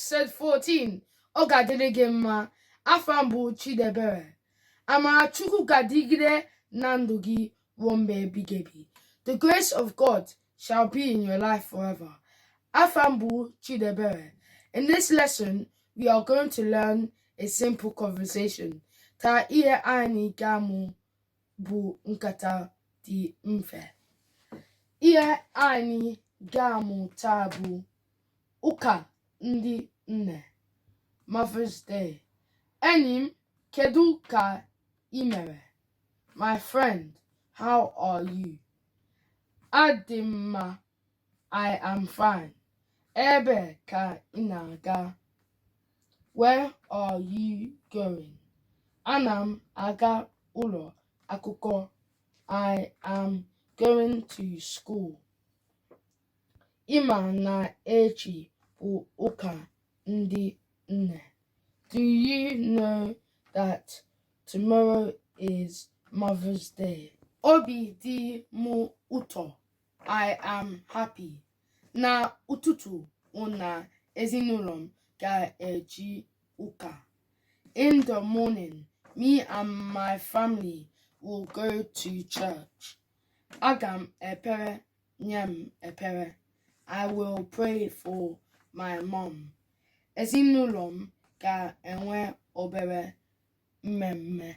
Episode 14. Ọ ga-adịrị gị mma. Afa m bụ Chidebere. Amara Chukwu ga-adịgide na ndụ gị ruo mgbe ebighị ebi. The grace of God shall be in your life forever. Afa m bụ Chidebere. In this lesson, we are going to learn a simple conversation. Taa ihe anyị ga-amụ bụ nkata dị mfe. Ihe anyị ga-amụ taa bụ ụka ndị nne, Mother's Day. Enyi m, kedu ka ị mere? My friend, how are you? Adị m mma. I am fine. Ebe ka ị na-aga? Where are you going? Ana m aga ụlọ akwụkwọ. I am going to school. Ị ma na echi bụ ụka ndị nne? Do you know that tomorrow is Mother's Day? Obi dị m ụtọ. I am happy. Na ụtụtụ mụ na ezinụlọ m ga-eje ụka. In the morning, me and my family will go to church. Aga m ekpere nne m ekpere. I will pray for my mom. Ezinụlọ m ga-enwe obere mmemme.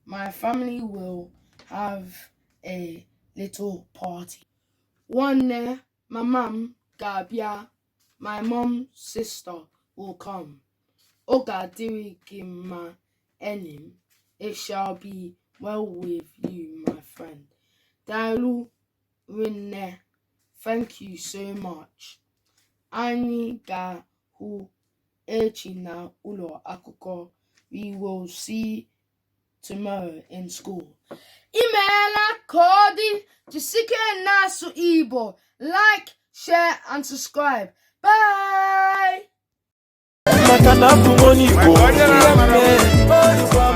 My family will have a little party. Nwanne mama m ga-abịa. My mom's sister will come. Ọ ga-adịrị gị mma, enyi m. It shall be well with you, my friend. Daalụ rinne. Thank you so much. Anyị ga-ahụ echi na ụlọ akwụkwọ. We will see tomorrow in school. Imeela ka ọ dị. Jisike na-asụ Igbo. Like, share and subscribe. Bye. Maka na abụ m onye Igbo. Ihe mme Igbo.